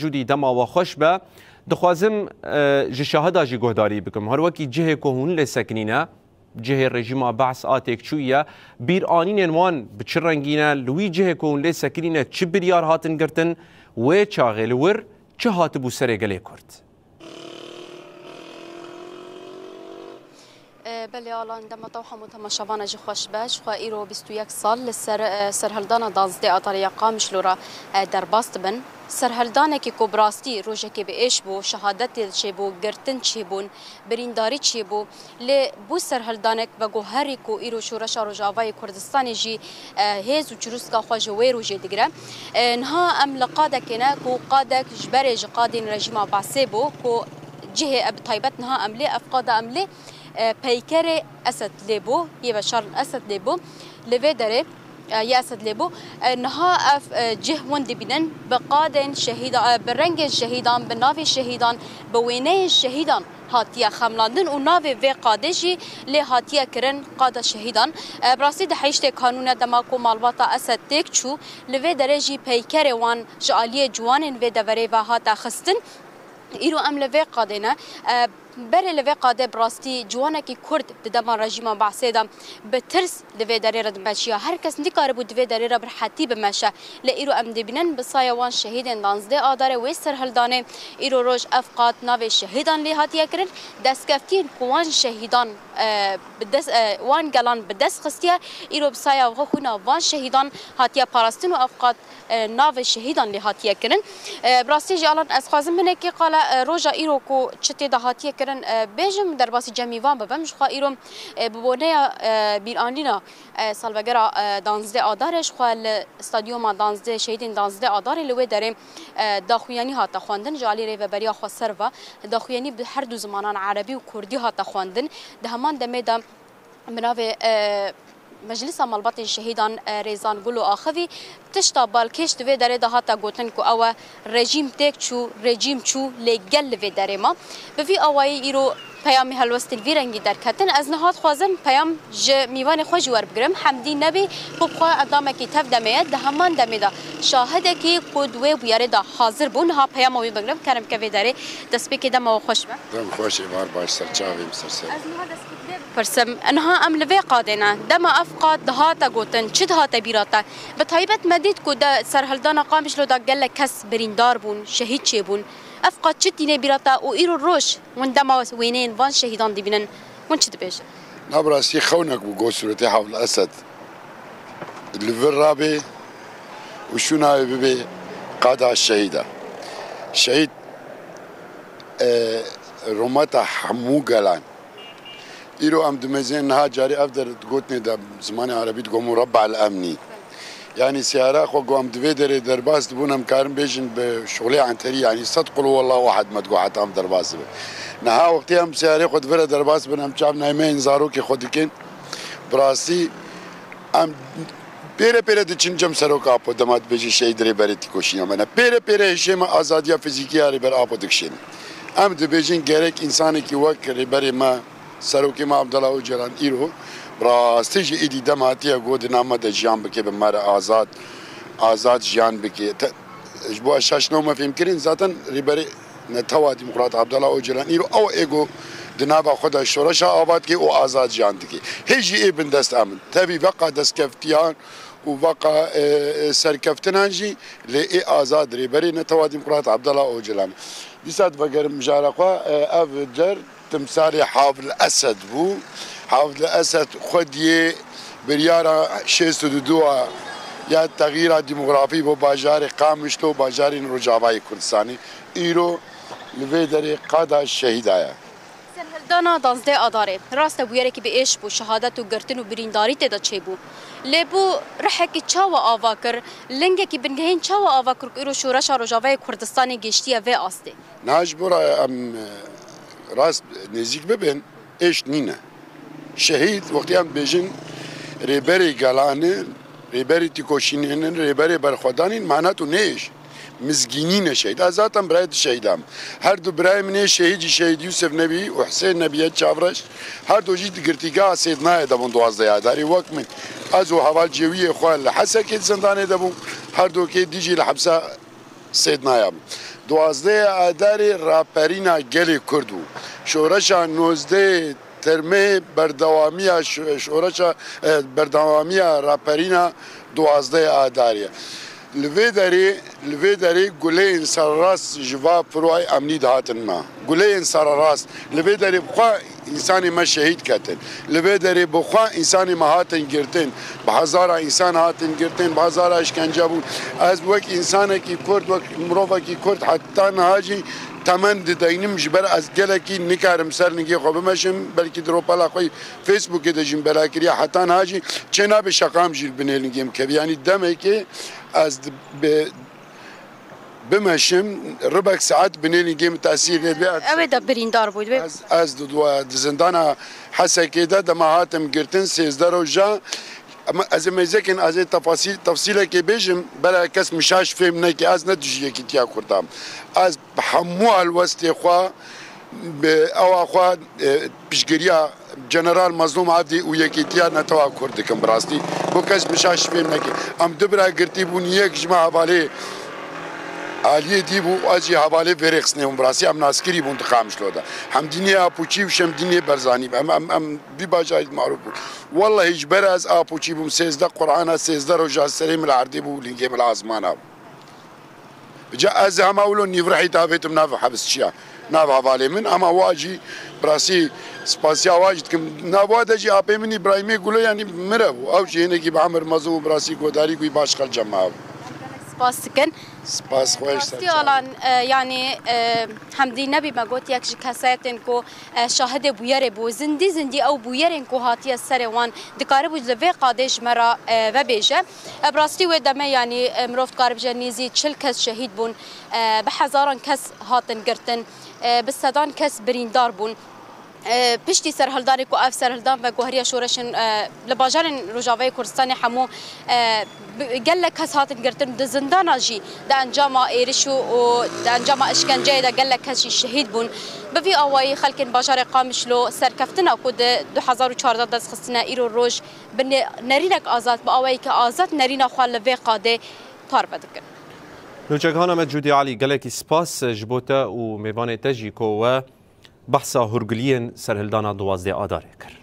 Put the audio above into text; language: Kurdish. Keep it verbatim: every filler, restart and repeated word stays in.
Cûdî dema we xweş be. Dixwazim, e, ji şahida jî guhdarî bikim. Her wekî cihê ku hûn lê sekinîne, cihê rejîma Behs a têkçûyî ye, bîranînên wan bi çi rengî ne? Li wî cihê ku hûn lê sekinîne çi biryar hatin girtin? Wê çaxê li wir çi hatibû serê gelê Kurd? E, belê Alan, dema te û hemû temaşevana jî xweş be. Ji xwe îro bîst û yek sal li ser, e, serhildana danzdeh Adarê ya Qamişlo re, e, derbas dibin. Serhildanekî ku bi rastî rojekê bi êş bû, şehadetê çêbû, girtin çêbûn, birîndarî çêbû. Lê bû serhildanek veguherî ku îro Şoreşa Rojavayê Kurdistanê jî, e, hêz û çirûska xwe ji wê rojê digire. E, niha em li qadekê ne ku qadek ji berê ji qadên rejîma Behsê bû ku cihê e, bi taybet niha em lê ev qada em lê, e, peykerê Esed lê bû, yê Beşar Esed lê bû. Li vê derê, e, yê Esed lê bû. E, niha ev, e, cih hûn dibînin bi qadên şehîda-, e, bi rengên şehîdan, bi navê şehîdan, bi wêneyên şehîdan hatiye xemlandin û navê vê qadê jî lê hatiye kirin qada şehîdan. E, bi rastî di heyştê kanûne dema ku malbata Esed têk çû, li vê derê jî peykerê wan ji aliyê ciwanên vê deverê ve hate xistin. Îro em li vê qadê ne. E, berê li vê qadê bi rastî ciwanekî Kurd di dema rejîma Behsê de bi tirs di vê derê re dimeşiya. Her kes nikaribû di vê derê re bi rehetî bimeşe. Lê îro em dibînin bi saya wan şehîdên danzdeh Adarê wê serhildanê, îro roj ev qat navê şehîdan lê hatiye kirin. Destkeftiyên ku wan şehîdan, e, bi dest, e, wan gelan bi dest xistiye, îro bi saya xwe xwîna van şehîdan hatiye parastin û ev qat, e, navê şehîdan lê hatiye kirin. E, bi rastî jî Alan, ez xwazim hinekî qala, e, roja îro ku çi tê de hatiye kirin, e, bêjim, derbasî cemî van bibim. Ji xwe îro, e, bi boneya, e, bîranîna, e, salvegera, e, danzdeh Adarê ji xwe li stadyuma danzdeh, şehîdên danzdeh Adarê li wê derê, e, daxuyanî hate xwendin. Ji alî Rêveberiya Xweser ve daxuyanî bi her du zimanan erebî û kurdî hate xwendin. Di heman demê de bi navê, e, Meclisa Malbatên Şehîdan, e, Rêzan Gulo axivî. Tişta balkêş di vê derê de hate gotin ku ew e rejîm têk çû, rejîm çû, lê gel li vê derê ma. Bi vî awayî îro peyamê helwestên vî rengî derketin. Ez niha dixwazim peyam ji mîvanê xwe jî werbigirim. Hemdî Nebî ku bi xwe endamekî tev demê ye, di heman demê de şahidekî ku di wê bûyerê de hazir bû, niha peyama wî bigirim. Kerem ke vê derê, destpêkê dema we xweş be. Dem xweş, êvar baş, ser çavê min, ser ser. Ez niha destpêkê bipirsim. Niha em li vê qadê ne. Dema ev qad dihate gotin, çi dihate bîra te? Bi taybet me dît ku di serhildana Qamişlo de gelek kes birîndar bûn, şehîd çêbûn. Ev qad çi tîne bîra te û îro roj hûn dema wêneyên van şehîdan dibînin, hûn çi dibêjin? Na bi rastî xewnek bû, got sûretê Hafid Esed li vir rabê û şûna wê bibê qada şehîda. Şehîd, e, rûmeta hemû gelan. Îro em dimezên niha carî ev der gotinê de zimanê erebî digo Murabba'l Emnî. Yanî seyara xwe ku em di vê derê derbas dibûn, em karin bêjin bi şolê enterî, yanî sed qul huwallahu ehad me digo heta em derbas dibin. Niha wextê em seyarê xwe di vir re derbas bin, em çav nameyin zarokê xwe dikin. Bi rastî em pêre pêre diçin cem serok Apo, dema dibêjin şehîd rêberê tîkoşîna me ne. Pêre pêre hişê me azadiya fizîkî ya rêber Apo dikişînin. Em dibêjin gerek însanekî wek rêberê me, serokê me Abdullah Ocalan îro bi rastî jî êdî dem hatiye ku di nav me de jiyan bike, bi me re azad, azad jiyan bike. Te, ji bo şaş nav me fêhm kirin, zaten rêberê netewa demokrat Abdullah Ocalan îro ew ê ku di nava xwe de şoreşa ava dike û azad jiyan dike. Hê jî ê bindest em in. Tevî veqa destkeftiyan û veqa, e, e, serkeftinan jî lê ê azad rêberê netewa demokrat Abdullah Ocalan. Dîsa divegerim mijara xwe, e, ev der timsalê Hafid Esed bû. Hafid Esed xwediyê biryara şêst û du a ya texyîra demografî bo bajarê Qamişlo, bajarên Rojavayê Kurdistanê. Îro li vê derê qada şehîda ye. Serhildana danzdeh Adarê, rast e, bûyerekî bi êş bû, şehadet û girtin û birîndarî tê de çêbû. Lê bû rihekî çawa ava kir, lingekî bingehîn çawa ava kir ku îro şoreşa Rojavayê Kurdistanê gêştiye vê astê? Niha ji bo re em, e, rast nêzîk bibin, êş nîne. Şehîd, wextê em dibêjin rêberê gelan e, rêberê tîkoşînên in, rêberê berxwedanên, mana tu nêş. Mizgînî ne şehîd. Ez zaten birayê di şehîdan. Her du birayê min ê şehîd jî, şehîd Yûsif Nebî û Hisên Nebî ye Çavreş. Her du jî di girtîgeha Sêdnayê de bûn duwazdeh Adarê. Wek min, ez û heval cêwiyê xwe li Hesekê di zindanê de bûn. Her du kê dî jî li hepsa Sêdnaya bûn. Duwazdehê Adarê raperîna gelê Kurd bû. Şoreşa nozdehê Termehê berdewamiya şo-, şoreşa, e, berdewamiya raperîna duwazdehê Adarê ye. Li vê derê, li vê derê guleyên sererast ji va piroyê emnî dihatin me. Guleyên sererast. Li vê derê bi xwe însanê me şehîd ketin. Li vê derê bi xwe însanê me hatin girtin. Bi hezara însan hatin girtin, bi hezara îşkence bûn. Ez wek însanekî Kurd, wek mirovekî Kurd heta niha jî temen dideynim, ji ber ez gelekî nikarim ser lingê xwe bimeşim, belkî di ropela xwe yê Facebookê de jî min bela kiriye, heta niha jî çênabe şeqam jî li binê lingê min kevî. Yanî demekê ez di-, bi-, bimeşim, ribek saet binê lingê min tesîr lê dibe. Ew ê de birîndar bû, dibe. Ez, ez di, di, di zindana Hesekê de dema hatim girtin, sêzdeh roja. Ama ez ê mêzekin, ez ê tefasîl-, tefsîlekê bêjim, bela kes min şaş fêm neke, ez ne dijî yekîtiya Kurdan. Ez bi hemû helwestê xwe, bi ewa xwe, e, piştgiriya General Mazlûm Evdî û yekîtiya netewa Kurd dikim bi rastî. Bo kes min şaş fêm neke. Em du bira girtî bûn, yek ji me hevalê Aliyê dî bû, ez jî hevalê vê rêxistinê bûm bi rastî. Em naskirî bûn di Qamişlo de. Hemdînê Apoçî û Şemdînê Berzanî. Em, em, em vî bajarî marûf bûn. Wellehî ji ber ez Apoçî bûm, sêzdeh Qur'ana, sêzdeh roja serê min li erdê bû, lingê min li asmana bû. Ca ez hema wilo nîvrihî davêtim nav hibisçiya, nav hevalê min, ama wa jî bi rastî spasiya wa jî dikim. Nav wa de jî apê min Îbrahîmê Gulo, yanî mire bû. Ew jî hinekî bi emir mezin û bi rastî godarî ku baş xelce me bû. Spas dikin. Spas, xweş ser Rastî çavan. Alan, e, yanî, e, Hemdî nebî me got yek ji kesayetên ku, e, şahidê bûyerê bû. Zindî zindî ew bûyerên ku hatiye serê wan dikaribû li vê qadê ji me re, e, vebêje. E, bi rastî wê demê, yanî, e, mirov dikare bije nêzî çil kes şehîd bûn, e, bi hezaran kes hatin girtin, e, bi sedan kes birîndar bûn. E, piştî serhildanê ku ev serhildan veguheriya şoreşên, e, li bajarên Rojavayê Kurdistanê hemû, e, bi-, gelek kes hatin girtin, di zindana jî di encama êriş û, û di encama îşkenceyê de gelek kes jî şehîd bûn. Bi vî awayî xelkên bajarê Qamişlo serkeftina ku di du hezar û çardeh dest xistine îro roj bi ne-, nerînek azad, bi awayekî azad nerîna xwe li vê qadê parve dikin. Nûçegihana me Cûdî Elî, gelekî spas ji bo te û mêvanê te jî ku we behsa hûrgiliyên serhildana duwazdeh Adarê kir.